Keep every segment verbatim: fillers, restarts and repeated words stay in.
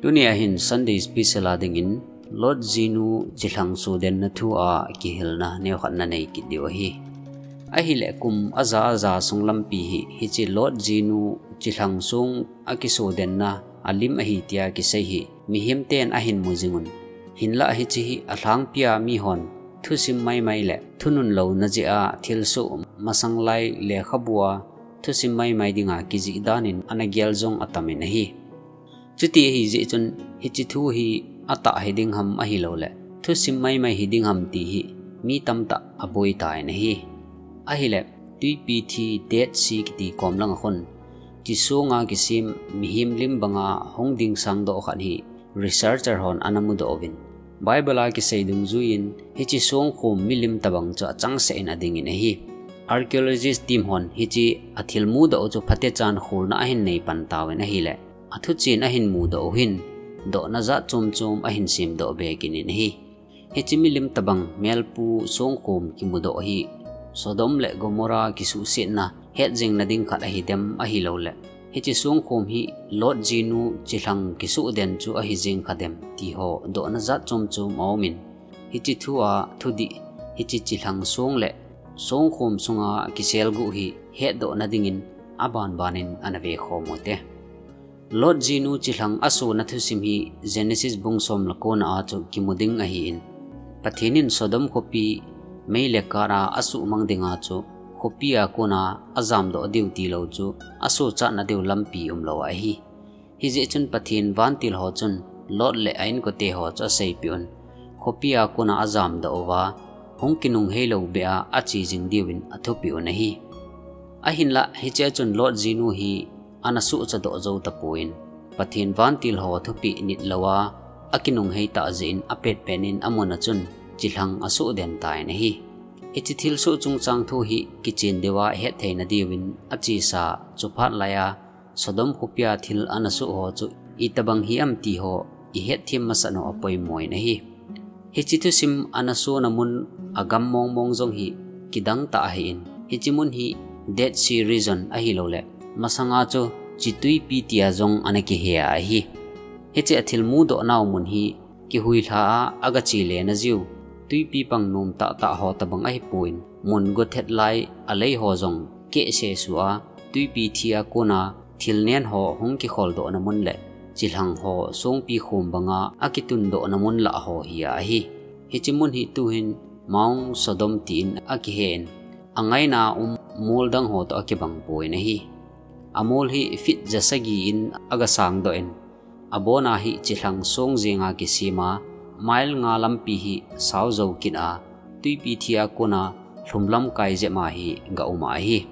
Tuni a hin Sunday special a dingin Lot jinu chilhang sodenna thu a kihilna neokhat nanei kit diu ahi. Ahile kum aja aja sung lampi hi, hiche Lot jinu chilhang song akisodenna alim ahi tia kisei hi mihem ten ahin mu jingun. Hinlah hiche hi alhangpia mihon thusim maimai le thunun louna jeh a thilsoh masanglai lekhabua thusim maimai dinga kijih danin ana gel jong atamin ahi. Chuti ahi jeh chun hiche thu hi atah hiding ham ahilouleh thusim maimai hiding ham ti hi mi tamtah aboi tan ahi. Ahile, Twipi thi Dead Sea kiti kom langa khun, hiche songa kisem mihem lim banga hung ding sangdoh khat hi researcher hon ana mudoh uvin, Bible a kisei dungjuiyin hiche songkhom milim tobang chu achangseh in adingin ahi. Archaeologist team hon hiche athil mudoh u chu phatechan kholna ahin nei pan tauvin ahile, athuchen ahin mudoh u hin dohna jat chom chom ahin semdoh be kit in ahi. Hiche milim tobang melpu songkhom kimudoh hi Sodom le Gomorrah kisuhsetna hetjingna ding khat ahidem ahilouleh, hiche songkhom hi Lot jinu chilhang kisoden chu ahijing khadem tiho dohna jat chom chom aumin, hiche thu a thudih, hiche chilhang song le songkhom sunga kiselguh hi hetdohna dingin abanbanin ana vekhom ute. Lot jinu chilhang asona thusim hi Genesis bung som le kona a chu kimu ding ahin, Pathen in Sodom khopi mei le kar a asuhmang dinga chu khopi a kona ajamdoh diu tilou chu asochatna diu lampi umlou ahi. Hijeh chun Pathen vantil ho chun Lot le a-inkote ho chu aseipeh un, khopi a kona ajamdoh uva hung kinungheilou beh a ache jing diuvin athupeh un ahi. Ahinlah hichea chun Lot jinu hi ana sohchadoh jou tapoin, Pathen vantil ho thupeh nitlou a akinunghei tah jeh in apetpet in amuna chun chilhang asoden tan ahi. Hiche thilsoh chungchang thu hi kichen diuva hettheina diuvin achesa chuphat laiya Sodom khopia thil ana soh ho chu itobang hi am tiho ihetthem masat u apoimo in ahi. Hiche thusim ana sona mun agam mongmong jong hi kidangtah ahin, hiche mun hi Dead Sea region ahilouleh, masanga chu Chitwipi tia jong ana kihe a ahi. Hiche athil mudohnau mun hi kihuilha a agachele na jiu twipi pang nom tahtah ho tobang ahipon, mun gothet lai alei ho jong kehse sua twipi thi a kona thil nen ho hung kikholdohna mun le chilhang ho songpi khom banga akitundohna mun lah ho hi a ahi. Hiche mun hi tuhin Mount Sodom tin akihen, angaina um mol dang ho toh akibangpon ahi. Amol hi feet jasagi in agasangdoh in, abona hi chilhang song jenga kisema, mile nga lampi hi saojou kit a, twipi thi a kona lhumlam kai jep ma hi gaum ahi.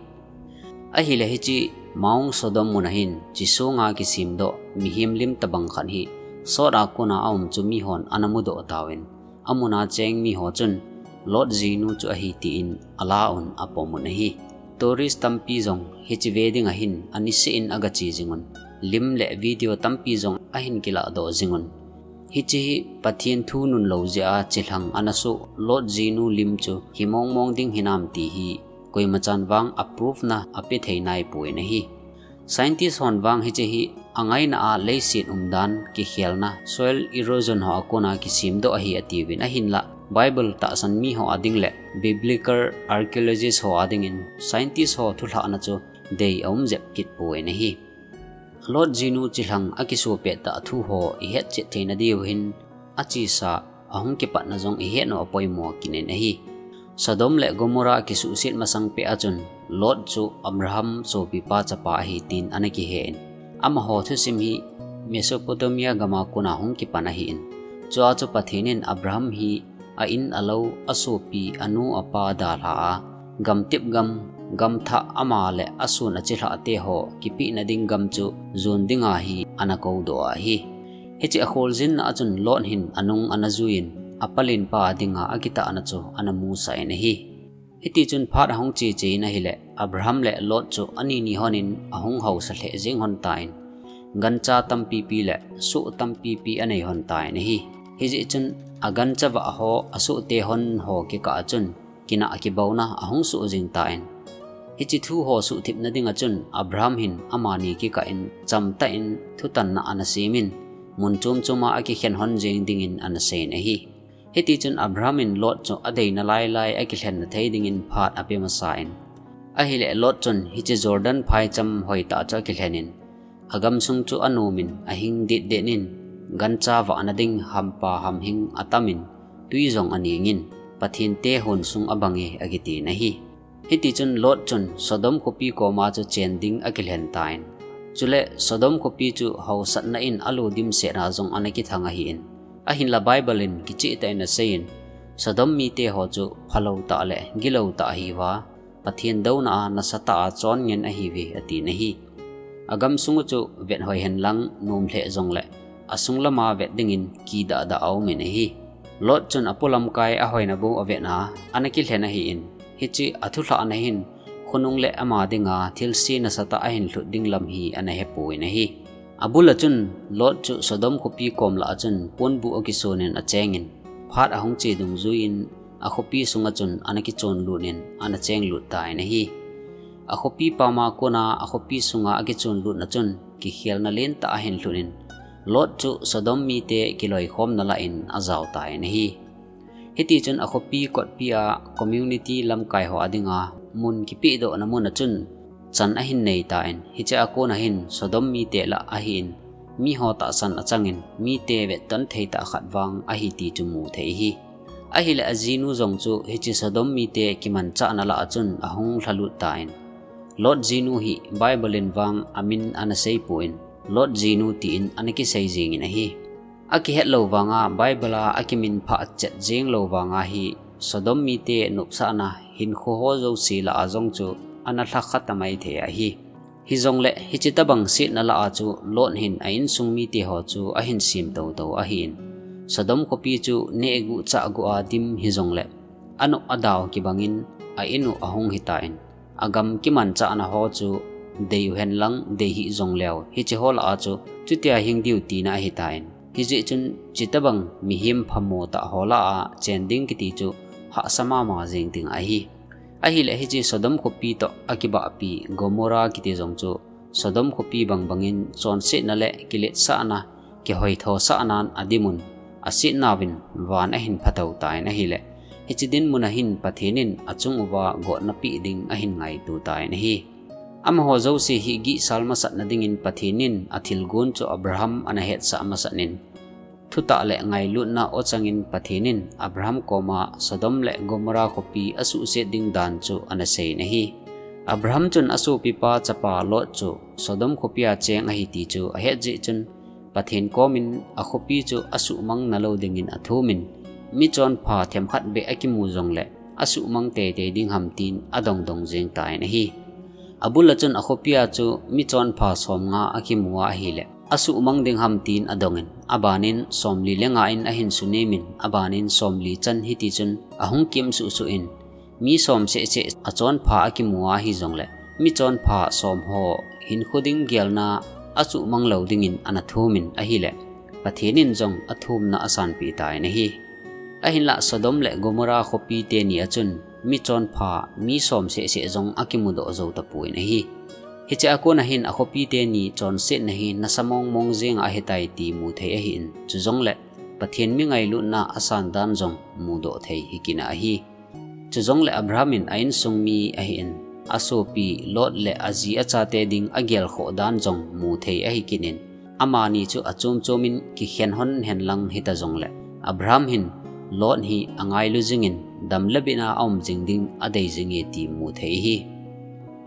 Ahile hiche Mount Sodom muna hin hiche songa kisemdoh mihem lim tobang khat hi sot a kona aum chu mihon ana mudoh tauvin, amuna cheng miho chun Lot jinu chu ahi tin ala un apom un ahi. Tourist tampi jong hiche ve dinga hin aniseh in agache jingun, lim le video tampi jong ahin kilahdoh jingun. Hiche hi Pathen thu nunlou jeh a chilhang ana soh Lot jinu lim chu himongmong ding hinam ti hi koimachan vang a proof na apethei naipon ahi. Scientist hon vang hiche hi angaina a leiset umdan kikhelna, soil erosion ho a kona kisemdoh ahi atiuvin, ahinlah Bible tahsan miho ading le biblical archaeologist ho adingin scientist ho thulhahna chu dei aum jep kitpon ahi. Lot jinu chilhang akisopet tah thu ho ihetchet theina diu hin achesa ahung kipatna jong ihetnau apoimo kit in ahi. Sodom le Gomorrah kisuhset masang peh a chun Lot chu Abraham sopipa chapa ahi tin ana kihen, amaho thusim hi Mesopotamia gama kona hung kipan ahin, chua chu Pathen in Abraham hi a-in alou, asopi, anu apa dalha a, gamtep gam, gamthah ama le ason achilhah teho kipehna ding gam chu jon dinga hi ana koudoh ahi. Hiche akholjinna a chun Lot hin anung ana juiyin, apalenpa dinga akitahna chu ana musah in ahi. Hitichun phat ahung cheche in ahile, Abraham le Lot chu anini honin ahung haosa lheh jeng lhon tan, gancha tampipi le soh tampipi anei lhon tan ahi. Hijeh chun agancha vah ho, asohte lhon ho kikah a chun kinah kibouna ahung soh jing tan, hiche thu ho suhthipna dinga chun Abraham hin amani kikah in chamtah in thutanna ana semin, mun chom chom a akikhen hon jeng dingin ana seiyin ahi. Hiti chun Abraham in Lot chu adeina lai lai akilhen na thei dingin phat ape masa in. Ahileh Lot chun hiche Jordan phaicham hoitah chu akilhen in, agamsung chu anom in, ahing det det in, gancha vahna ding hampa hamhing atam in, tui jong aning in, Pathen te hon sung abang e akiti in ahi. Hiti chun Lot chun Sodom khopi koma chu chen ding akilhen tan. Chule Sodom khopi chu hausatna in alu dimset a jong ana kithang ahin. Ahinla Bible in kicheh tah in aseiyin, Sodom mite ho chu phalou tah le gilou tah ahiuva, Pathen douna a nasatah a chon ngen ahiuve atin ahi. Agamsung u chu vet hoi hen lang nom lheh jongle, asung lama vet dingin kidah dah aumin ahi. Lot chun apolamkai ahoina bou avet a, ana kilhen ahin, hiche athulhahna hin khonung le ama dinga thilse nasatah ahin lhut ding lam hi ana hepon ahi. Abul a chun Lot chu Sodom khopi kom lah a chun ponbuh akisun in achengin, phat ahung che dungjuiyin akhopi sunga chun ana kichon lut in ana cheng lut tan ahi. Akhopi pama kona akhopi sunga akichon lutna chun kikhelna lentah ahin lhut in, Lot chu Sodom mite kiloikhomna lah in ajao tan ahi. Hiti chun akhopi kotpi a community lamkai ho adinga mun kipehdohna mun a chun chan ahin nei tan, hiche a kona hin Sodom mite lah ahin, miho tahsan achangin mite vetton thei tah khat vang ahi ti chu mu thei ahi. Ahileh ajinu jong chu hiche Sodom mite kimanchahna lah a chun ahung lhalut tan. Lot jinu hi Bible in vang amin ana seipon, Lot jinu tin ana kisei jengin ahi. Akihet lou vanga Bible a akiminphah chet jeng lou vanga hi Sodom mite nopsahna hinkho ho jouse lah a jong chu ana lhakha tamai thei ahi. Hijongle hiche tobang setna lah a chu Lot hin a insung mite ho chu ahin sem toto ahin. Sodom khopi chu neh guh chah guh a dim hijongle, anop adau kibangin a in u ahung hitan, agam kimanchahna ho chu dei u hen lang dei hih jongleu, hiche ho lah a chu chutia hing diu tina ahitan. Hijeh chun chutobang mihem phamo tah ho lah a chen ding kiti chu hahsa mama jeng ding ahi. Ahileh hiche Sodom khopi toh akibahpi Gomorrah kiti jong chu Sodom khopi bang bangin chonsetna le kiletsahna, kihoithosahnan adimun, asetnauvin van ahin phatou tan ahileh, hiche dinmun a hin Pathen in achung uva gotna peh ding ahin ngaito tan ahi. Amaho jouse hi gihsal masatna dingin Pathen in athilgon chu Abraham ana hetsah masat in, thutah le ngailutna ochangin Pathen in Abraham koma Sodom le Gomorrah khopi asuhset ding dan chu ana seiyin ahi. Abraham chun asopipa chapa Lot chu Sodom khopia cheng ahi ti chu ahet jeh chun, Pathen komin akhopi chu asuhmang nalou dingin athumin, michonpha themkhat beh akimu jongle asuhmang teitei ding ham tin adongdong jeng tan ahi. Abul a chun akhopia chu michonpha somnga akimu a ahileh, asuhmang ding ham tin adongin, abanin somli le nga in ahin sunemin, abanin somli chan hiti chun ahung kimsuh suh in, mi som sehseh achonpha akimu a hijongle, michonpha som ho hinkho ding gelna asuhmang lou dingin ana thumin ahileh, Pathen in jong athumna asanpeh tan ahi. Ahinlah Sodom le Gomorrah khopi teni a chun michonpha mi som sehseh jong akimudoh jou tapon ahi. Hiche a kona hin akhopi teni chonsetna hi nasa mongmong jenga ahitai ti mu thei ahin, chujongle Pathen mi ngailutna asan dan jong mudoh thei hikit in ahi. Chujongle Abraham in a insung mi ahin, asopi Lot le aji achate ding agelkhoh dan jong mu thei ahikit in, amani chu achom chomin kikhen hon hen lang hita jongle, Abraham hin Lot hi angailu jingin, dam le bitna aum jing ding adei jinge ti mu thei ahi.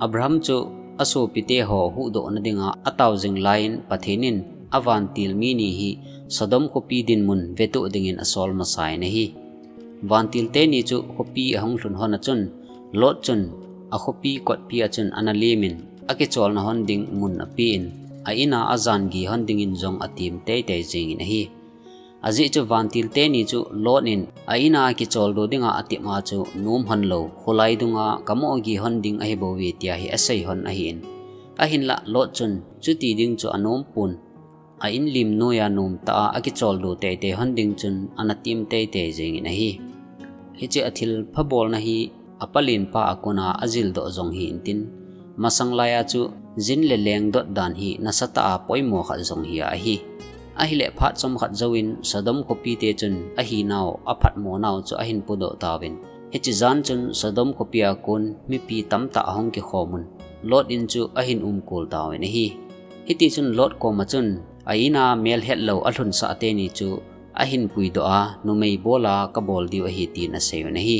Abraham chu asopite ho huhdohna dinga atao jing laiyin Pathen in avantil mi ni hi Sodom khopi dinmun vetoh dingin asol masan ahi. Vantil teni chu khopi ahung lhun hon a chun, Lot chun akhopi kotpi a chun ana lemin, akicholna hon ding mun apen, a in a ajan gei hon dingin jong atem teitei jengin ahi. Ajeh chu vantil teni chu Lot in a in a kicholdo dinga atep a chu nom hon lou, kholai dunga kamoh gei hon ding ahibouve tia hi asei hon ahin. Ahinlah Lot chun chuti ding chu anompon, a in lim noiya nomtah a akicholdo teitei hon ding chun ana tem teitei jengin ahi. Hiche athilpha bolna hi apa lenpa a kona ajildoh jong hi intin, masang laiya chu jin le leng dot dan hi nasatah a poimo khat jong hi ahi. Ahileh phat chomkhat jouvin Sodom khopite chun ahinau, aphatmo nau chu ahin podoh tauvin. Hiche jan chun Sodom khopi a kon mipi tamtah ahung kikhom un, Lot in chu ahin umkol tauvin ahi. Hitichun Lot koma chun a-in a melhetlou alhunsah teni chu ahin puidoh a, numei bol a kabol diu ahi tin aseiyun ahi.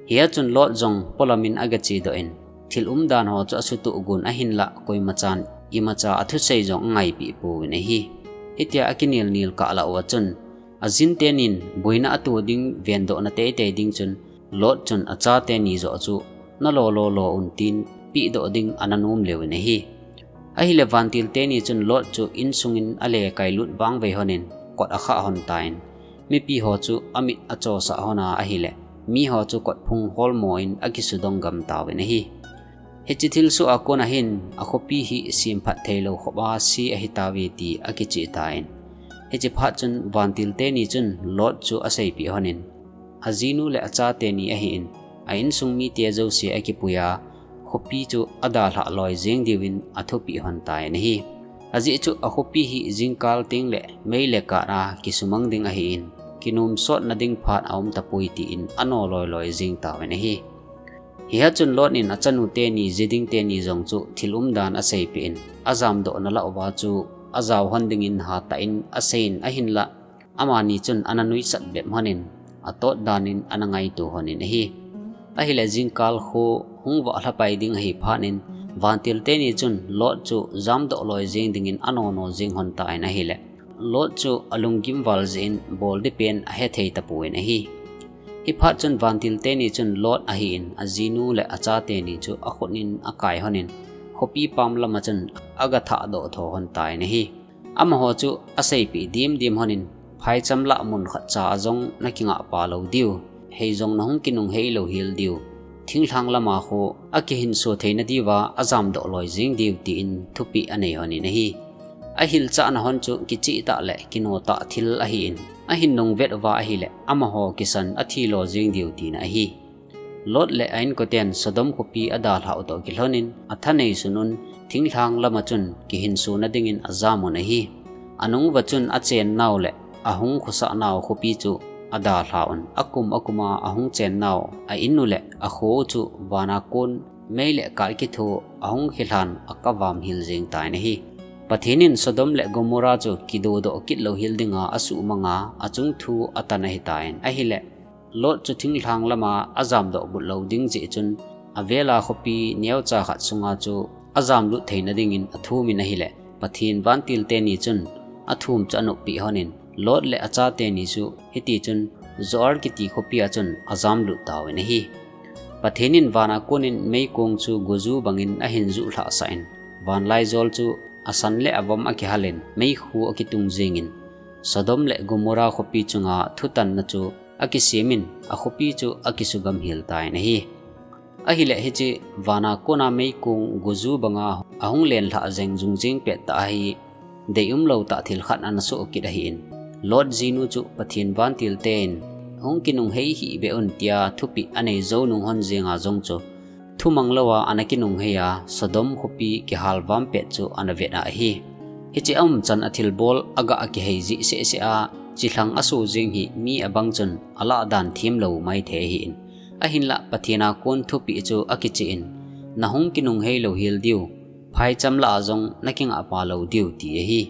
Hia chun Lot jong polam in agachedoh in, thil umdan ho chu asutoh gon ahinlah koimachan imacha athusei jong angaipeh pouvin ahi. Hitia akinelnel kah lah uva chun, ajin tenin boina ato ding vendohna teitei ding chun, Lot chun achateni joh chu, nalo lo lo un tin, pehdoh ding ana nom leuvin ahi. Ahileh vantil teni chun Lot chu insungin alekailut vangvei lhonin, kot akhah lhon tan, mipi ho chu amit achosah lhon a ahileh, miho chu kotphung holmo in akisudong gam tauvin ahi. Hiche thilsoh a kon ahin, akhopi hi semphat theilou khop a se ahitauve ti akicheh tan. Hiche phat chun vantil teni chun Lot chu aseipeh lhonin, ajinu le achateni ahin, a-insung mite jouse akipui a, khopi chu adalhah loi jeng diuvin athupeh lhon tan ahi. Ajeh chu akhopi hi jingkal tengleh mei le kath a kisumang ding ahin, kinomsotna ding phat aum tapoi tin ano loi loi jeng tauvin ahi. Hia chun Lot in achanu teni, ji ding teni jong chu thil umdan aseipeh in, ajamdohna lah uva chu ajao lhon dingin hatah in aseiyin ahinlah, amani chun ana nuisat bep lhonin, atot danin ana ngaito lhonin ahi. Ahileh jingkal kho hung vahlhapai ding ahi phatnin, vantil teni chun Lot chu jamdoh loi jeng dingin anono jeng lhon tan ahileh, Lot chu alunggim val jeh in bol ding pen ahethei tapouvin ahi. Hiphat chun vantil teni chun Lot ahin, ajinu le achateni chu akhut in akai lhonin, khopi pam lama chun agathahdoh tho lhon tan ahi. Amaho chu aseipeh dimdim lhonin, phaicham lah mun khatcha a jong nakingahpa lou diu, hei jong nahung kinunghei louhel diu, thinglhang lama kho akihinso theina diuva ajamdoh loi jeng diu tin thupeh anei lhonin ahi. Ahilchahna lhon chu kichehtah le kinotah thil ahin, ahin nungvet uva ahileh amaho kisan athilo jeng diu tina ahi. Lot le a-inkoten Sodom khopi adalhah u toh kilhonin, athanei sunun, thinglhang lama chun kihinsona dingin ajamun ahi. Anunguva chun achennau le ahung khosah nau khopi chu adalhah un, akum akuma ahung chennau a-in u le akho u chu vana kon mei le kath kitho ahung khilhan akavam hel jeng tan ahi. Pathen in Sodom le Gomorrah chu kidodoh kit louhel dinga asuhmanga achung thu atan ahitan ahileh, Lot chu thinglhang lama ajamdoh but lou ding jeh chun, avela khopi neocha khat sunga chu ajamlut theina dingin athumin ahileh, Pathen vantil teni chun athum chu anoppeh lhonin, Lot le achateni chu hitichun Zoar kiti khopi a chun ajamlut tauvin ahi. Pathen in vana konin meikong chu goju bangin ahin juhlhahsah in, vanlaijol chu asan le avom akihalin, meikhu akitung jengin, Sodom le Gomorrah khopi chunga thutanna chu akisemin, akhopi chu akisugam hel tan ahi. Ahileh hiche vana kona meikong goju banga ahung lenlhah jeng jungjeng pettah hi deiumlou tah thil khat ana soh kit ahin, Lot jinu chu Pathen vantil ten hung kinunghei hih beh un tia thupeh anei jou nung lhon jenga jong chu, thumang louva ana kinunghei a, Sodom khopi kihalvam pet chu ana vet a ahi. Hiche aumchan athilbol agah kihei jeh sehseh a, chilhang aso jeng hi mi abang chun alah dan themlou maithei ahin, ahinlah Pathen a kon thupeh chu akicheh in, nahung kinunghei louhel diu, phaicham lah a jong nakingahpa lou diu ti ahi.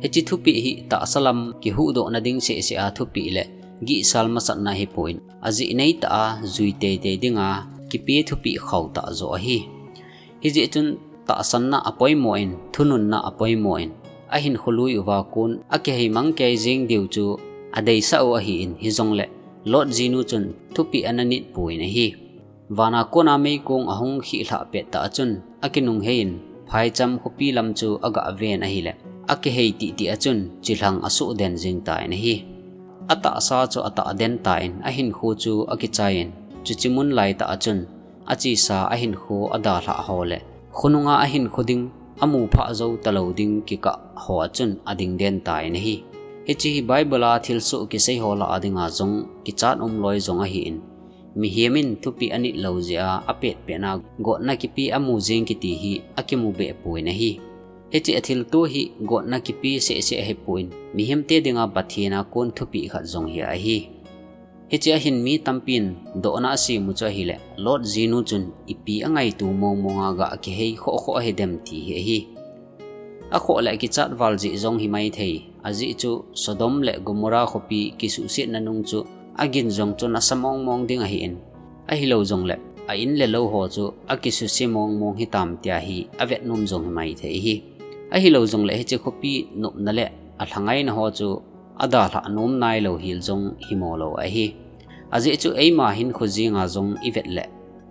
Hiche thupeh hi tahsa lam kihuhdohna ding sehseh a thupeh le gihsal masatna hipon, ajeh neitah a jui teitei dinga kipe thupeh khauhtah joh ahi. Hijeh chun tahsanna apoimo in, thununna apoimo in, ahinkho lui uva kon akiheimang kei jeng diu chu adeisah u ahin, hijongleh Lot jinu chun thupeh ana nit pon ahi. Vana kona meikong ahung khihlhah pettah a chun akinungheiyin, phaicham khopi lam chu agah ven ahileh, akihei tihtih a chun chilhang asoh den jeng tan ahi. Atahsa chu atah den tan, ahinkho chu akichaiyin, chuche mun laitah a chun achesa ahinkho adalhah ho le khonunga ahinkho ding, amuphah jou talou ding kikah ho a chun ading den tan ahi. Hiche hi Bible a thilsoh kisei ho lah a dinga jong kichat umloi jong ahin, mihem in thupeh anit lou jeh a apetpetna gotna kipe amu jeng kiti hi akimu behpon ahi. Hiche a thilto hi gotna kipe sehseh ahipon, mihemte dinga Pathen a kon thupeh khat jong hi ahi. Hiche a hin mi tampin dohna asem u chu ahileh, Lot jinu chun ipi angaito mongmong a gah kihei khohkhoh ahidem ti hi ahi. Akhoh le akichat val jeh jong hi maithei, ajeh chu Sodom le Gomorrah khopi kisuhsetna nung chu agin jong chu nasa mongmong ding ahin, ahilou jongle a in le lou ho chu akisuse mongmong hitam tia hi avet nom jong hi maithei ahi. Ahilou jongle hiche khopi nopna le alhangaina ho chu adalhah nom nailou hel jong himo lou ahi. Ajeh chu eima hinkho jenga jong ivet le,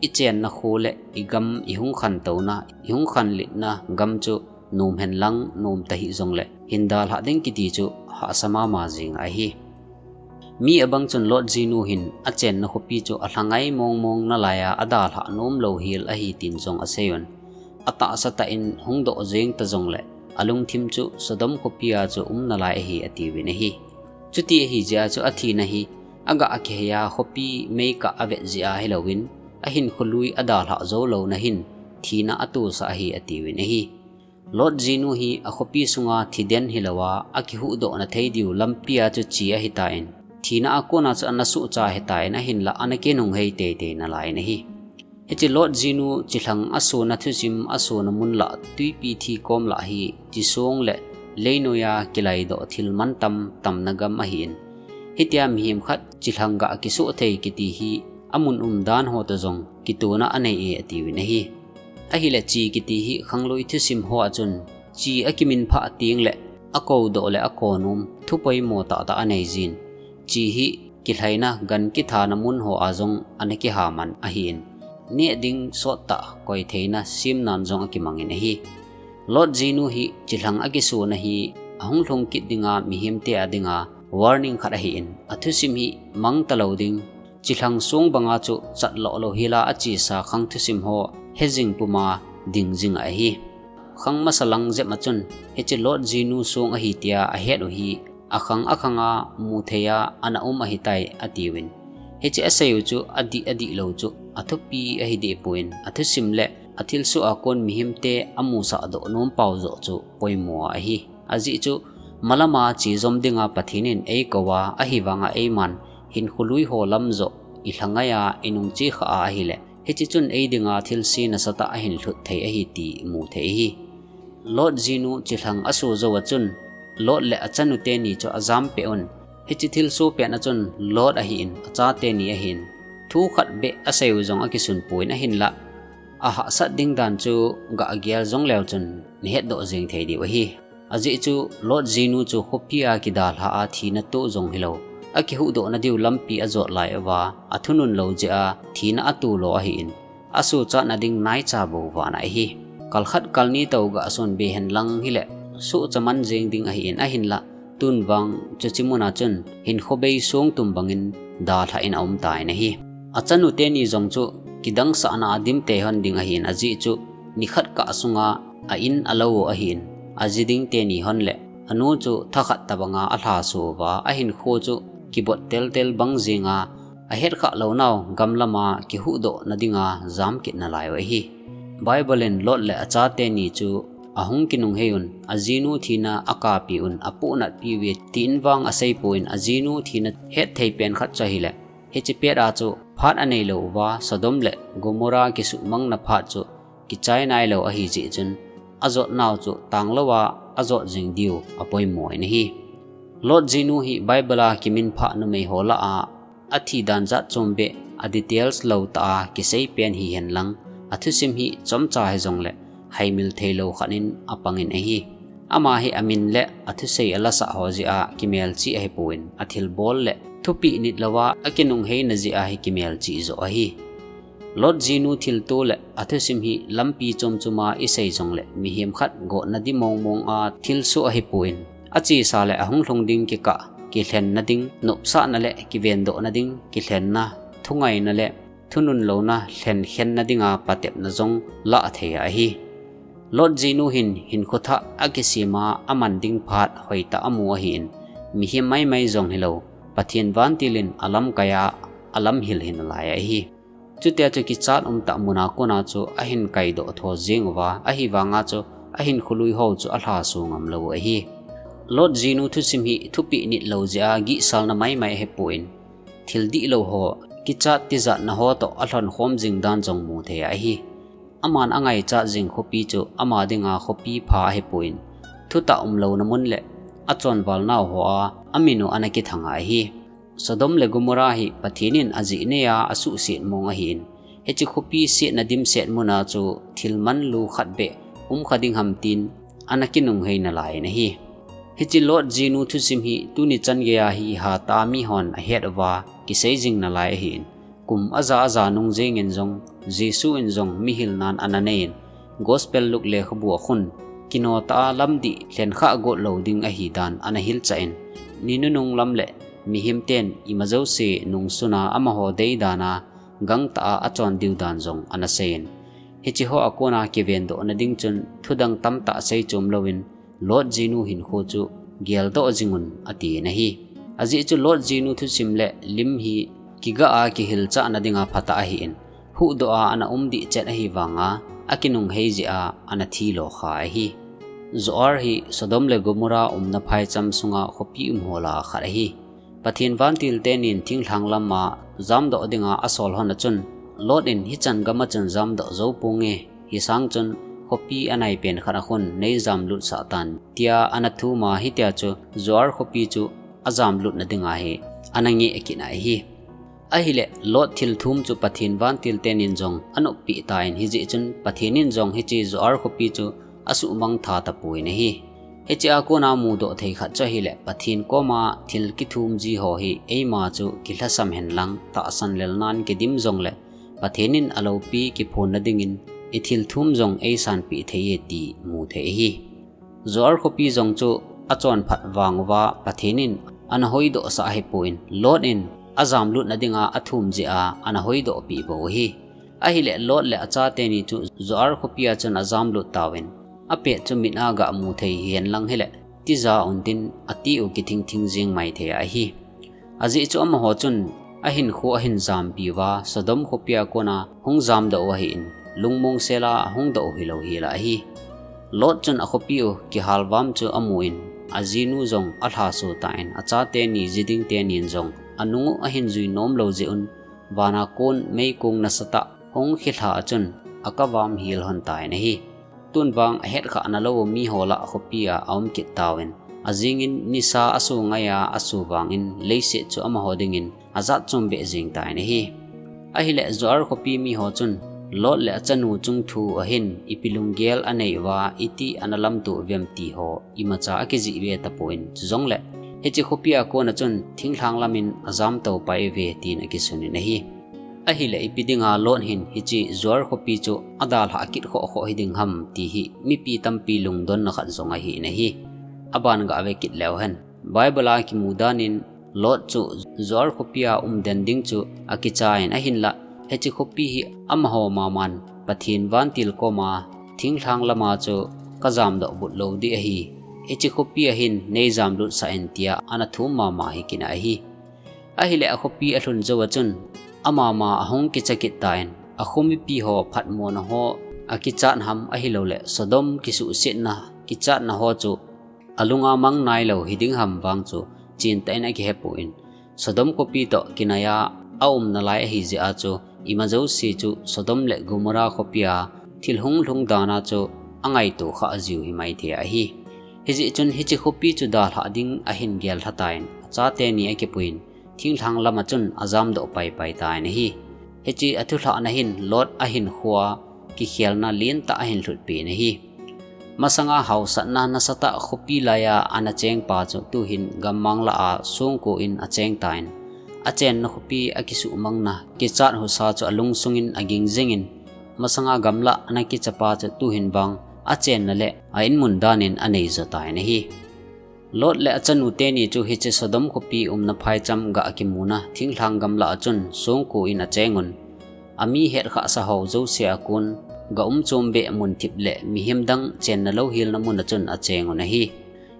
ichenna kho le igam, ihung khantouna, ihung khanletna gam chu nom henlang, nom tahih jongle hin dalhah ding kiti chu hahsa mama jeng ahi. Mi abang chun Lot jinu hin achenna khopi chu alhangai mongmong nalai a adalhah nom lou hel ahi tin jong asei un, atahsa tah in hung doh jeng ta jongle alungthim chu Sodom khopi a chu um nalai ahi atiuvin ahi. Chuti ahi jeh a chu athina hi agah akihei a khopi meikah avet jeh a hilouvin, ahinkho lui adalhah jou louna hin thina atosah ahi atiuvin ahi. Lot jinu hi akhopi sunga thiden hilouva akihuhdohna thei diu lampi a chu che ahitan, thina a kona chu ana sohcha ahitan, ahinlah ana kinunghei teitei nalai in ahi. Hiche Lot jinu chilhang asona thusim asona mun lah, twipi thi kom lah hi chisong le leinoiya kilaidoh thil mantam tamna gam ahin, hitia mihem khat chilhang gah kisoh thei kiti hi amun umdan ho toh jong kitona anei e atiuvin ahi. Ahile che kiti hi khanglui thusim ho a chun che akiminphah tengle akoudoh le akonom thu poimo tahtah aneijin, che hi kilhaina gan kithana mun ho a jong ana kihaman ahin, neh ding sottah koitheina semnan jong akimangin ahi. Lot jinu hi chilhang akisona hi ahung lhung kit dinga mihemte a dinga warning khat ahin, athusim hi mang talou ding, chilhang song banga chu chatloh lou hela achesa khang thusim ho hejing puma dingjing ahi. Khang masa lang jep a chun hiche Lot jinu song ahi tia ahet u hi akhang akhanga muthei a ana um ahitai atiuvin, hiche asei u chu adih adihlou chu athupi ahidehpon, athusim le athilsoh a kon mihemte amusah doh nompau joh chu poimo ahi. Ajeh chu malama che jom dinga Pathen in eikouva, ahivanga eiman hinkho lui ho lam joh ilhangai a inungche khah a ahile, hiche chun eidinga thilse nasatah ahin lhut thei ahi ti imu thei ahi. Lot jinu chilhang aso jou a chun Lot le achanu teni chu ajampeh un, hiche thilsoh pen a chun Lot ahin, achateni ahin, thu khat beh asei u jong akisunpon, ahinlah ahahsat ding dan chu gah gel jongleu chun nahetdoh jeng thei diu ahi. Ajeh chu Lot jinu chu khopi a kidalhah a thina toh jong hilou, akihuhdohna diu lampi ajot lai uva athunun lou jeh a thina atolo ahin, asochatna ding naicha bou vana ahi. Kalkhat kalni tou gah sonbe henlang hile sohcha man jeng ding ahin, ahinlah tun vang chuche muna chun hinkho bei songtum bangin dalhah in aumtan ahi. Achanu teni jong chu kidangsahna a dimtei hon ding ahin, ajeh chu nikhat kah sunga a in alou u ahin, aji ding teni hon le anu chu thakhat tobanga alhaso uva ahinkho chu kibot teltel bang jenga ahetkhah lounau gamlama kihuhdohna dinga jamkit nalai u ahi. Bible in Lot le achateni chu ahung kinunghei un, ajinu thina akapeh un apohnatpeh uve tin vang aseipon, ajinu thina hetthei pen khat chu ahile, hiche pet a chu phat aneilou uva Sodom le Gomorrah kisuhmangna phat chu kichai nailou ahijeh chun, ajotnau chu tanglouva ajot jing diu apoimo in ahi. Lot jinu hi Bible a kiminphah numei ho lah a athi dan jat chombeh a details lou tah a kisei pen hihenlang, athusim hi chomcha hijongle haimil theilou khat in apangin ahi. Ama hi amin le athusei alasah ho jeh a kimelchih ahipon, athilbol le thupeh nitlouva akinungheina jeh a hi kimelchih joh ahi. Lot jinu thilto le athusim hi lampi chomchoma isei jongle mihem khat gotna di mongmong a thilsoh ahipon, achesa le ahung lhung ding kikah kilhenna ding, nopsahna le kivendohna ding kilhenna, thungaina le thunun louna lhenkhenna dinga patepna jong lahthei ahi. Lot jinu hin hinkho thah akisema aman ding phat hoitah amu ahin, mihem maimai jong hilou, Pathen vantil in alamkai a alamhil hi nalai ahi. Chutia chu kichat umtah muna kona chu ahin kaidoh tho jeng uva, ahivanga chu ahinkho lui ho chu alhaso ngam lou ahi. Lot jinu thusim hi thupeh nit lou jeh a gihsalna maimai ahipon, thil dihlou ho, kichat tijatna ho toh alhon khom jing dan jong mu thei ahi. Aman angaichat jing khopi chu ama dinga khopi pha ahipon, thutah umlouna mun le achonval nau hoa amin u ana kithang ahi. Sodom le Gomorrah hi Pathen in ajeh neiya asuhset mong ahin, hiche khopi setna dimset muna chu thil manlu khat beh umkha ding ham tin ana kinunghei nalai in ahi. Hiche Lot jinu thusim hi tuni chan geiya hi hatah a mihon ahet uva kisei jing nalai ahin, kum aja aja nung jengin jong Jesu in jong mihilnan ana neiyin, Gospel Luke lekhabu a khun, kino tah a lamdih lhenkha got lou ding ahidan ana hilchah in, ni nunung lam le mihem ten ima jouse nungsuna amaho deidan a gangtah a achon diu dan jong ana seiyin, hiche hoa kona kivendohna ding chun thudang tamtah seichom louvin, Lot jinu hinkho chu geldoh jingun atin ahi. Ajeh chu Lot jinu thusim le lim hi kigah a kihilchahna dinga phatah ahin, huhdoh a ana um dihchet ahivanga akinunghei jeh a ana thilo kha ahi. Zoar hi Sodom le Gomorrah umna phaicham sunga khopi umho lah a khat ahi. Pathen vantil tenin thinglhang lama jamdoh dinga asol hon a chun, Lot in hichan gam a chun jamdoh jou ponge, hisang chun khopi anaipen khat a khun neijamlut sah tan, tia ana thum a, hitia chu Zoar khopi chu ajamlutna dinga hi ana ngeh kit ahi. Ahile Lot thilthum chu Pathen vantil tenin jong anoppeh tan, hijeh chun Pathen in jong hiche Zoar khopi chu asuhmang tha tapon ahi. Hiche a kona mudoh thei khat chu ahile Pathen koma thil kithum ji ho hi eima chu kilhasam henlang tahsan lelnan kidim jongle Pathen in aloupi kiphonna dingin ithilthum jong eisanpeh thei e ti mu thei ahi. Zoar khopi jong chu achonphat vang uva Pathen in ana hoidohsah ahipon, Lot in ajamlutna dinga athum jeh a ana hoidohpeh bou ahi. Ahile Lot le achateni chu Zoar khopi a chun ajamlut tauvin, apet chu mit a gah mu thei hihen lang hile, tija untin ati u kithingthing jeng mai thei ahi. Ajeh chu amaho chun ahinkho ahin jampi uva Sodom khopi a kona hung jamdoh u ahin, lungmong sela ahung doh u hilou hel ahi. Lot chun akhopi u kihalvam chu amun, ajinu jong alhaso tan, achateni jiding tenin jong anung u ahin jui nomlou jeh un, vana kon meikong nasatah hung khilha a chun akavam hel hon tan ahi. Tunvang ahetkhahna lou miho lah khopi a aum kit tauvin, ajingin nisa aso ngaiya aso vangin leiset chu amaho dingin ajatchom beh jeng tan ahi. Ahile Zoar khopi miho chun Lot le achanu chungthu ahin ipi lunggel anei uva iti ana lamto uvem ti ho imacha akijih ve tapon, chujongle hiche khopi a kona chun thinglhang lamin ajamtou pai uve tin akisun in ahi. Ahile ipi dinga Lot hin hiche Zoar khopi chu adalhah kit khohkhoh hiding ham ti hi mipi tampi lungdonna khat jong ahin ahi. Aban gah ve kit leu hen. Bible a kimu danin Lot chu Zoar khopi a umden ding chu akichain, ahinlah hiche khopi hi amaho maman Pathen vantil koma thinglhang lama chu kajamdoh but lou ding ahi. Hiche khopi a hin neijamlutsah in tia ana thum mama hi kit ahi. Ahile akhopi alhun jou a chun amama ahung kicha kit tan, akho mipi ho phatmona ho akichat ham ahiloule Sodom kisuhsetna kichatna ho chu alunga mang nailou hiding ham vang chu chentah in akihepon, Sodom khopi toh kinaiya aum nalai ahijeh a chu imajouse chu Sodom le Gomorrah khopi a thil hunglhung dana chu angaito khah jiu himai thei ahi. Hijeh chun hiche khopi chu dalhah ding ahin gellha tan, achateni akipuiyin, thinglhang lama chun ajamdoh paipai tan ahi. Hiche athulhahna hin Lot ahinkhoa kikhelna lentah ahin lhutpeh in ahi. Masanga haosatna nasatah khopi laiya ana chengpa chu tuhin gammang lah a songko in acheng tan, achenna khopi akisuhmangna kichat husa chu alungsungin aging jengin, masanga gamlah ana kichapa chu tuhin vang achenna le a inmun danin aneijo tan ahi. Lot le achanu teni chu hiche Sodom khopi umna phaicham gah akimuna thinglhang gamlah a chun songko in achengun, ami hetkhahsa ho jouse a kon gaumchom beh munthip le mihem dang chenna louhelna mun a chun achengun ahi.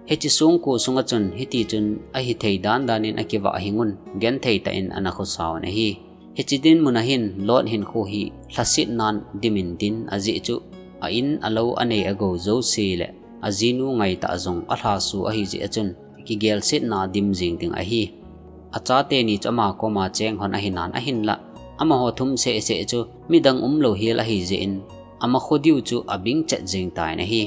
Hiche songko sunga chun hitichun ahithei dandan in akivah hingun, genthei tah in ana khosauvin ahi. Hiche dinmun a hin Lot hinkho hi lhasetnan dimin din ajeh chu a in a lo a nei a gou jouse le a jinu ngaitah jong a lhasu ahi jeh a chun kigelsetna dim jing ding ahi. A chate ni chu ama koma cheng hon ahi nan ahinlah, amaho thum seh seh chu midang umlou hial ahi jeh in, ama kho diu chu a bing chet jing tan ahi.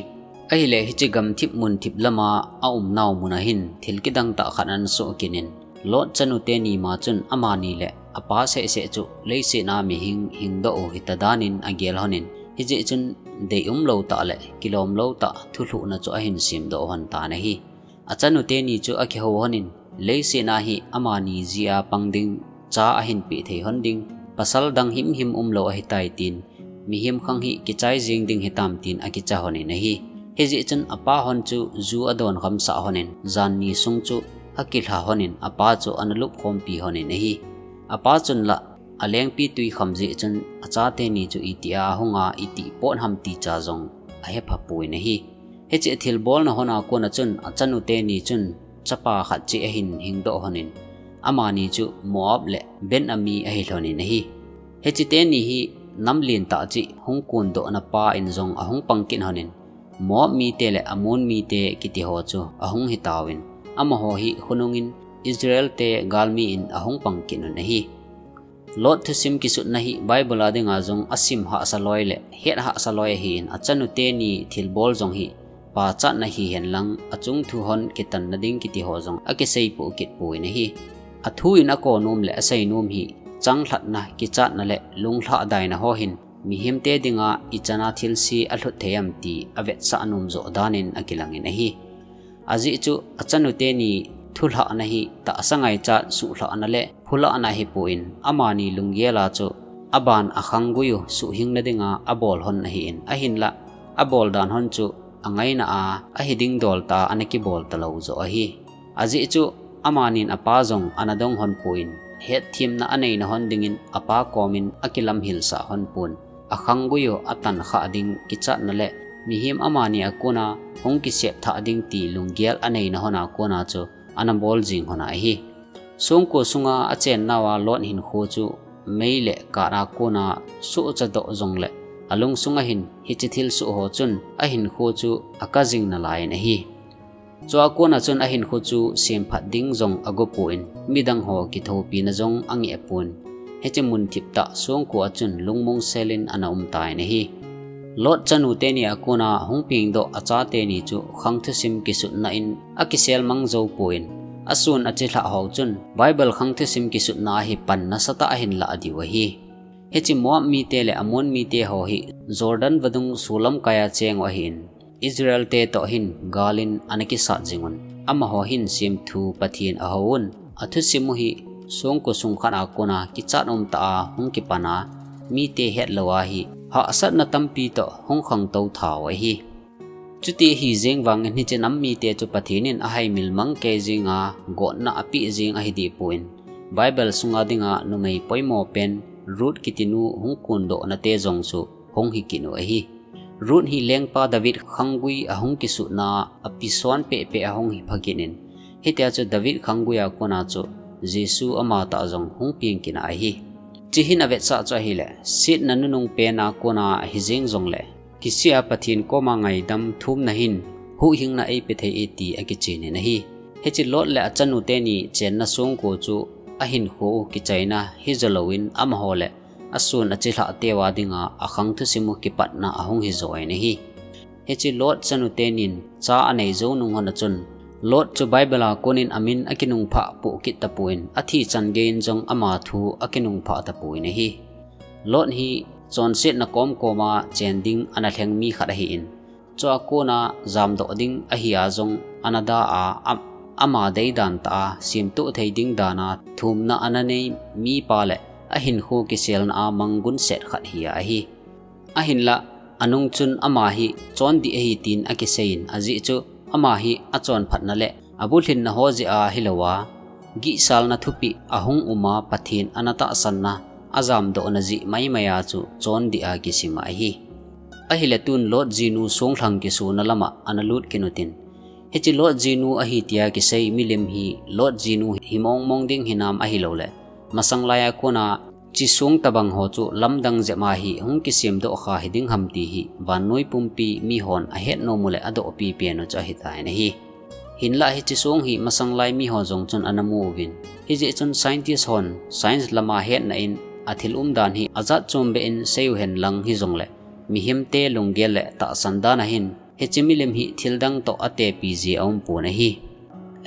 Ahile hiche gamthip munthip lama a umnau mun a hin thil kidang tah khat ana soh kit in, Lot chanu teni ma chun amani le apa seh seh chu leiset a mihing hingdoh u hita dan in a gel hon in, hijeh chun dei umlou tah le kilom lou tah thulhuhna chu ahin semdoh hon tan ahi. A chanu teni chu a kihou hon in, leiset a hi amani jia pang ding cha ahin peh thei hon ding, pasal dang himhim umlou ahitai tin, mihem khang hi kichai jing ding hitam tin a kicha hon in ahi. Hijeh chun apa hon chu ju a don khamsah hon in, jan ni sung chu a kilha hon in apa chu ana lupkhompi hon in ahi. Apa chun la a lengpi tui kham jeh chun a chate ni chu itih a hunga itih pot ham ti cha jong a hepha poi in ahi. Hiche thilbolna hon a kon a chun a chanu teni chun chapa khat cheh ahin hingdoh hon in, amani chu Moab le Ben-ammi ahi lhon in ahi. Hiche teni hi nam lentah cheh hung kondohna pa in jong ahung pang kit hon in, Moab mite le Ammon mite kiti ho chu ahung hitauvin, amaho hi khonung in Israel te galmi in ahung pang kit un ahi. Lot thusim kisutna hi Bible a dinga jong a sim hahsa loi le het hahsa loi ahin, a chanu teni thilbol jong hi pachatna hihen lang a chung thu hon kitanna ding kiti ho jong a kisei poh kit poi in ahi. A thu in a konom le a seinom hi changlhatna, kichatna le lunglhadaina ho hin mihemte dinga ichan a thilse a lhut thei am ti a vetsah nom joh dan in a kilang in ahi. Ajeh chu a chanu teni thulhahna hi tahsa ngaichat suhlhahna le phulhahna ahipon, amani lunggel a chu aban a khanggui u suhhingna dinga abol hon ahin, ahinlah abol dan hon chu a ngaina a ahi ding dol tah a ana kibol talou joh ahi. Ajeh chu amanin apa jong ana dong hon pon, hetthemna a neina hon dingin apa komin a kilamhilsah hon pon, a khanggui u a tankhah ding kichatna le mihem amani a kona hung kisepthah ding ti lunggel a neina hon a kona chu ana bol jing hon ahi. Songko sunga a chennau a Lot hinkho chu mei le kat a kona sohchadoh jongle a lungsung a hin hiche thilsoh ho chun a hinkho chu a kajing nalai in ahi. Chua kona chun a hinkho chu semphat ding jong a gopon, midang ho kithopina jong a ngeh pon, hiche munthip tah songko a chun lungmong sel in ana um tan ahi. Lot chanu teni a kona hung pengdoh a chate ni chu khang thusim kisutna in a kisel mang jou pon, a sun a chilhah ho chun Bible khang thusim kisutna a hi pan nasatah a hin lah diu ahi. Hiche Moab mite le Ammon mite ho hi Jordan vadung sullam kai a cheng u ahin, Israel te toh hin gal in ana kisat jing un, amaho hin semthu Pathen a hou un, a thusim u hi songko sung khat a kona kichat umtah a hung kipan a, mite hetlou a hi hahsatna tampi toh hung khangtou tha u ahi. Chuti ahi jeng vangin hiche nam mite chu Pathen in a haimil mang kei jeng a, gotna a peh jeng ahi deh pon, Bible sunga dinga numei poimo pen Ruth kiti nu hung kondohna te jong chu hung hi kit u ahi. Ruth hi lengpa David khanggui a hung kisutna a pi son pehpeh a hung hi pha kit in, hitia chu David khanggui a kona chu Jesu ama tah jong hung peng kit ahi. Hiche hin a vetsah chu ahile, setna nunung pen a kona hi jeng jongle, kisih a Pathen koma ngaidam thumna hin huhhingna eipe thei e ti a kichen in ahi. Hiche Lot le a chanu teni chenna songko chu a hinkho u kichaina hi jolou in amaho le a sun a chilhah teu a dinga a khang thusim u kipatna a hung hi jo in ahi. Hiche Lot chanu tenin cha a nei jou nung hon a chun, Lot chu Bible a konin a min a kinungphah poh kit tapon, a thi chan gei in jong ama thu a kinungphah tapon ahi. Lot hi chonsetna komkoma chen ding ana lheng mi khat ahin, chua kona jamdoh ding ahi a jong ana da a, a, ama deidan tah a semtoh thei ding dan a thumna ana nei mipa le a hinkho kiselna a manggun set khat hi a ahi. Ahinlah, a nung chun ama hi chondih ahi tin a kisei in, ajeh chu ama hi a chonphatna le a bulhinna ho jeh a hilou a, gihsalna thupeh a hung um a Pathen ana tahsanna a jamdohna jeh maimai a chu chondih a kisim ahi. Ahile tun Lot jinu songlhang kisona lama ana lut kit utin, hiche Lot jinu ahi tia kisei milim hi Lot jinu hi mongmong ding hinam ahilouleh, masang lai a kona Hiche song tabang ho chu lamdang jep a hi hung kisemdoh kha hiding ham ti hi vannoi pumpi mihon ahet nom u le adohpi pen u chu ahitan ahi. Hinlah hiche song hi masanglai miho jong chun ana mu uvin. Hijeh chun scientist hon science lama hetna in athil umdan hi ajat chombeh in sei uhen lang hijongle mihemte lunggel le tahsan dan a hin hiche milim hi thildang toh atepi ji aumpon ahi.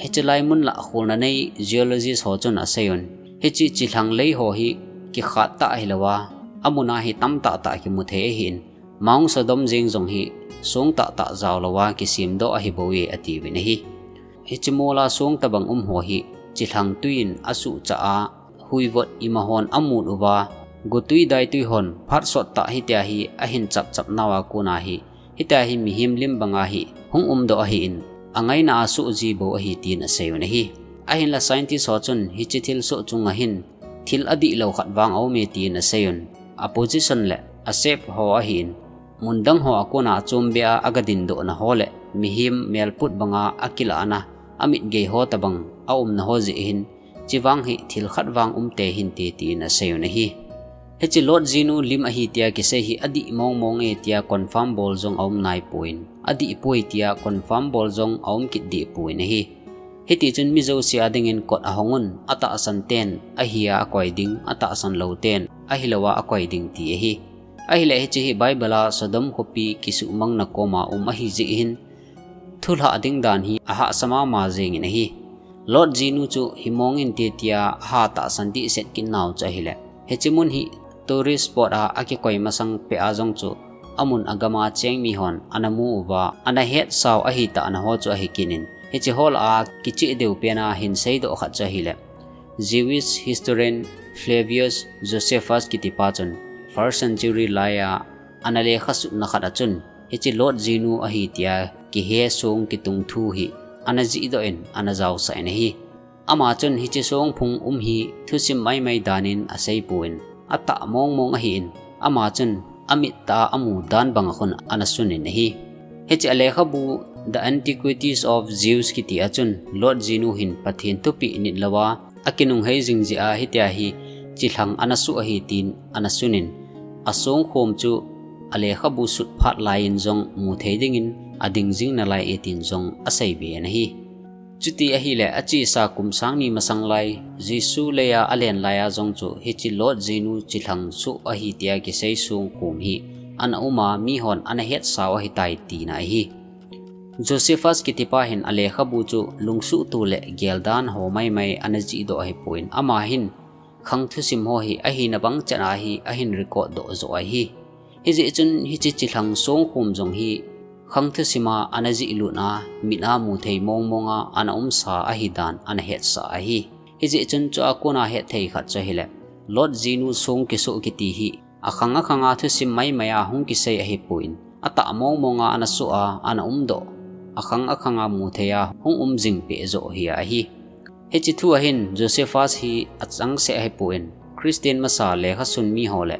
Hiche lai mun lah kholna nei geologist ho chun aseiyun, hiche chilhang lei ho hi kikhat tah ahilouva, amun a hi tamtah tah kimu thei ahin, Mount Sodom jeng jong hi song tahtah jaolouva kisemdoh ahibouve atiuvin ahi. Hiche mol a song tabang um ho hi chilhang twi in asuhchah a, huivot imahon amut uva, gotwi daitwi hon phat sottah hitia hi ahin chapchap nauva kona hi, hitia hi mihem lim banga hi hung umdoh ahin, angaina a soh ji bou ahi tin aseiyun ahi. Ahinla scientist ho chun hiche thilsoh chunga hin thil adihlou khat vang aume tin aseiyun, a position le a shape ho ahin, mun dang ho a kona achombeh a agadindohna ho le mihem melput banga akilahna, amit gei ho tabang aumna ho jeh hin, chuvang hi thil khat vang umte hinte tin aseiyun ahi. Hiche Lot jinu lim ahi tia kisei hi adih mongmong e tia confirm bol jong aum naipon, adihpoi tia confirm bol jong aum kit dehpon ahi. Hitichun mi jouse a dingin kot ahongun, atahsan ten ahia akoi ding, atahsan lou ten ahilouva akoi ding ti ahi. Ahile hiche hi Bible a Sodom khopi kisuhmangna koma um ahijeh hin, thulhah ding dan hi ahahsa mama jengin ahi. Lot jinu chu himong inte tia ahatahsan dehset kit nau chu ahile, hiche mun hi tourist spot a akikoi masang peh a jong chu amun agam a cheng mihon ana mu uva, ana hetsau ahitahna ho chu ahikit in, hiche ho lah a kicheh deu pen a hinseidoh khat chu ahile, Jewish historian Flavius Josephus kitipa chun first century lai a ana lekha sutna khat a chun hiche Lot jinu ahi tia kihe song kitung thu hi ana jihdoh in ana jaosah in ahi. Ama chun hiche songphung um hi thusim maimai dan in aseipon, atah mongmong ahin, ama chun amit tah a amu dan banga khun ana sunin ahi. Hiche a lekhabu The Antiquities of Jews kiti a chun Lot jinu hin Pathen thupeh nitlouva akinunghei jing jeh a hitia hi chilhang ana soh ahi tin ana sunin, asongkhom chu a lekhabu sut phat laiyin jong mu thei dingin ading jing nalai e tin jong aseibe in ahi. Chuti ahile achesa kum sang ni masang lai, Jesu lei a alen lai a jong chu hiche Lot jinu chilhang soh ahi tia kisei songkhom hi ana um a, mihon ana hetsau ahitai tina ahi. Josephus kitipa hin a lekhabu chu lungsuhto le geldan ho maimai ana jihdoh ahipon, ama hin khang thusim ho hi ahina bang chan a hi ahin record doh joh ahi. Hijeh chun hiche chilhang songkhom jong hi khang thusim a ana jihlut a, mit a mu thei mongmong a ana umsa ahidan ana hetsah ahi. Hijeh chun chua kona hetthei khat chu ahile, Lot jinu song kisoh kiti hi akhang akhang a thusim maimai a hung kisei ahipon, atah mongmong a ana soh a ana umdoh, akhang akhang a mu thei a hung um jing peh joh hi ahi. Hiche thu a hin Josephus hi achangseh ahipon, Christian masa lekhasun miho le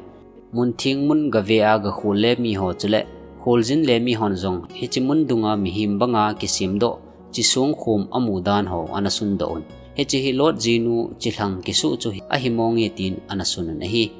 mun theng mun gave a gakhol le miho chule kholjin le mihon jong hiche mun dunga mihem banga kisemdoh hiche songkhom amu dan ho ana sundoh un, hiche hi Lot jinu chilhang kisoh chu ahi monge tin ana sunun ahi.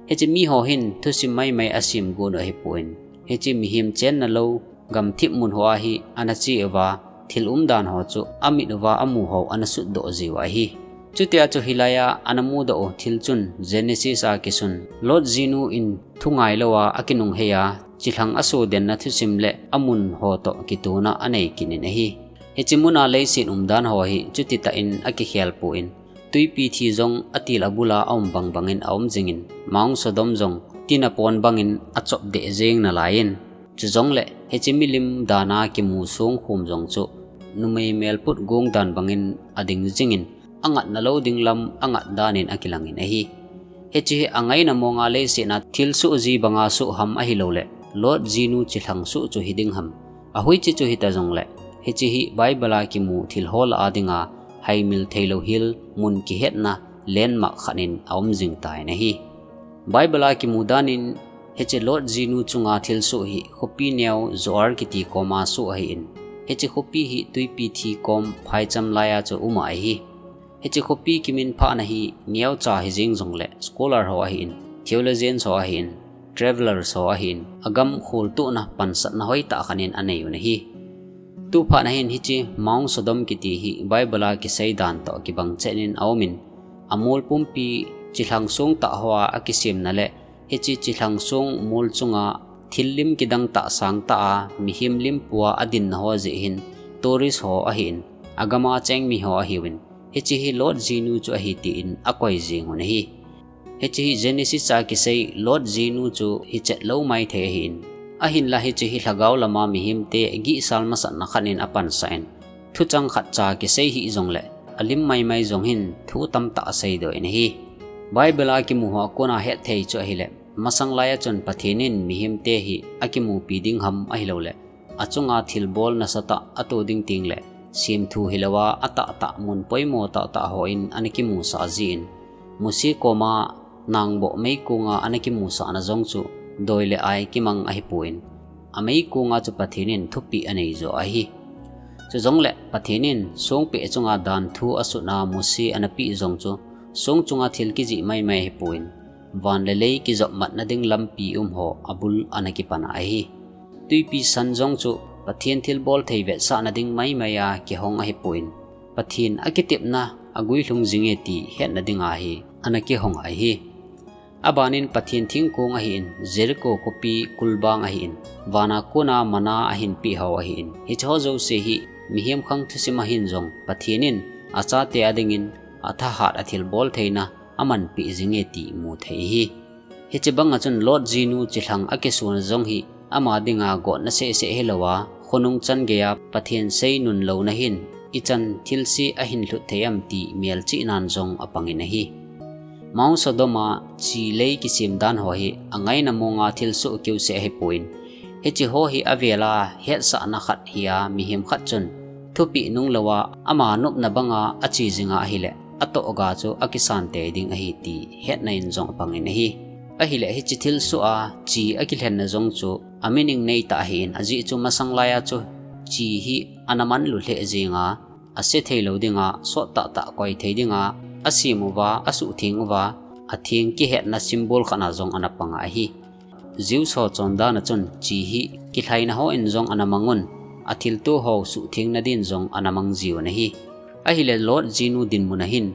Hiche miho hin thusim maimai asem got u ahipon, hiche mihem chenna lou gamthip mun ho a hi ana che uva, thil umdan ho chu amit uva amu ho ana sutdoh jiu ahi. Chutia chu hilai a ana mudoh u thil chun Genesis a kisun, Lot jinu in thu ngailouva akinunghei a, chilhang asodenna thusim le amun ho toh kitona anei kit in ahi. Hiche mun a leiset umdan ho hi chutitah in akikhelpon, twipi thi jong atil abul a aum bangbang in aum jingin, Mount Sodom jong tina pon bangin achop deh jeng nalaiyin, chujongle hiche milim dan a kimu songkhom jong chu numei melput gong dan bangin ading jingin, angatna lou ding lam angat dan in akilangin ahi. Hiche hi angaina monga leiset a thilsoh ji banga soh ham ahiloule, Lot jinu chilhang soh chu hiding ham, ahoiche chu hita jongle, hiche hi Bible a kimu thil ho lah a dinga haimil theilou hel, mun kihetna landmark khat in aum jing tan ahi. Bible a kimu dan in hiche Lot jinu chunga thilsoh hi khopi neo Zoar kiti koma soh ahin, hiche khopi hi twipi thi kom phaicham lai a chu um ahi. Hiche khopi kiminphahna hi neocha hijing jongle scholar ho ahin, theologians ho ahin, travellers ho ahin, agam kholtohna pansatna hoitah khat in anei un ahi. Tuphat na hin hiche Mount Sodom kiti hi Bible a kisei dan toh kibang chet in aumin, amol pumpi chilhang songtah hoa akisemna le hiche chilhang song mol chunga thil lim kidang tah sangtah a mihem limpua adinna ho jeh hin tourist ho ahin, agama cheng mi ho ahiuvin, hiche hi Lot jinu chu ahi tin akoi jing un ahi. Hiche hi Genesis a kisei Lot jinu chu hichet lou maithei ahin, ahinla hiche hi lhagao lama mihemte gihsal masatna khat in apansah in, thuchang khatcha kisei hih jongle alim maimai jong hin thu tamtah aseidoh in ahi. Bible a kimu ho a kona hetthei chu ahile, masang laiya chun Pathen in mihemte hi akimupi ding ham ahiloule achunga thilbol nasatah ato ding tengle semthu hilouva atahtah mun poimo tahtah hon ana kimusah jin, Mose koma nangboh meikonga ana kimusahna jong chu doi le ai kimang ahipon, ameikonga chu Pathen in thupeh aneijoh ahi. Chujongle Pathen in songpeh chunga danthu asutna Mose anapeh jong chu song chunga thil kijih maimai ahipon, van le lei kijopmatna ding lampi umho abul ana kipan ahi. Twipi san jong chu Pathen thilbol thei vetsahna ding maimai a kihong ahipon, Pathen akitepna aguilhung jinge ti hetna dinga hi ana kihong ahi. Abanin Pathen thingkong ahin, Jericho khopi kulbang ahin, vana kona manna ahin peh ho ahin, hicheho jouse hi mihem khang thusim ahin jong Pathen in achate adingin athahat athilbol theina amanpeh jinge ti muthei ahi. Hiche banga chun Lot jinu chilhang akisona jong hi ama dinga gotna sehseh hilouva, khonung changeiya Pathen seinunlouna hin ichan thilse ahin lhut thei am ti melchihnan jong apangin ahi. Mount Sodom a chi lei kisem dan ho hi angaina monga thilsoh keuseh ahipon, hicheho hi avela hetsahna khat hia mihem khat chun thupeh nunglouva ama nopna banga ache jinga ahile, atohga chu akisantei ding ahi ti hetna in jong apangin ahi. Ahile hiche thilsoh a chi akilhenna jong chu amining neitah ahin, ajeh chu masang laiya chu chi hi ana manlu lheh jinga, ase theilou dinga, sot tahtah koi thei dinga asem uva, asuhtheng uva, atheng kihetna symbol khatna jong ana panga ahi. Jews ho chondana chun chi hi kilhaina hon jong ana mangun, athilto ho suhthengna din jong ana mang jiuvin ahi. Ahile Lot jinu dinmun ahin,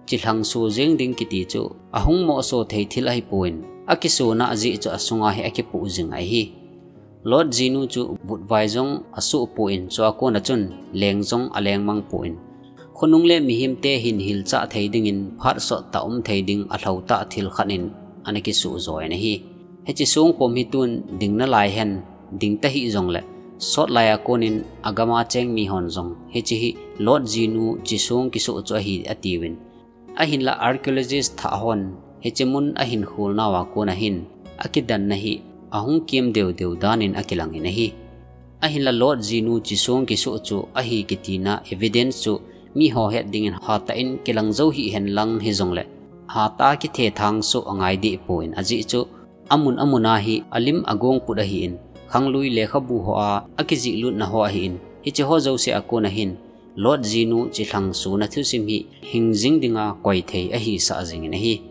chilhang so jeng ding kiti chu ahung mohso thei thil ahipon, akisona ajeh chu asunga hi akipoh jing ahi. Lot jinu chu vutvai jong asohpon, chua kona chun leng jong alengmangpon, khonung le mihemte hin hilchah thei dingin phat sottah um thei ding alhoutah thil khat in ana kisoh join ahi. Hiche songkhom hi tun ding nalai hen, ding tahih jongle, sot laiya konin agama cheng mihon jong hiche hi Lot jinu chi song kisoh chu ahi atiuvin, ahinla archaeologist thah hon hiche mun ahin kholnauva kona hin akidanna hi ahung kem deudeu danin akilangin ahi. Ahinla Lot jinu chi song kisoh chu ahi kitina evidence chu miho het dingin hatah in kilang jou hih henlang hijongle, hatah a kithethang soh angaidehpon, ajeh chu amun amuna hi alim agong put ahin, khanglui lekhabu hoa akijih lutna ho ahin, hicheho jouse a kona hin Lot jinu chilhang sona thusim hi hingjing dinga koithei ahisah jingin ahi.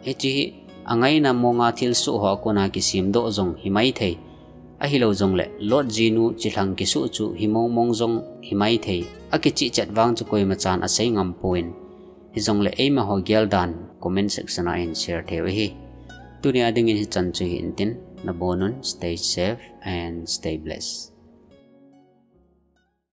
Hiche hi angaina monga thilsoh hoa kona kisemdoh jong himaithei, ahilou jongle Lot jinu chilhang kisoh chu himongmong jong himaithei, akichihchet vang chu koimachan asei ngampon. Hijongle eimaho geldan comment section a hin share theiu ahi. Tunia dingin hichan chu hi intin, nabonun stay safe and stay blessed.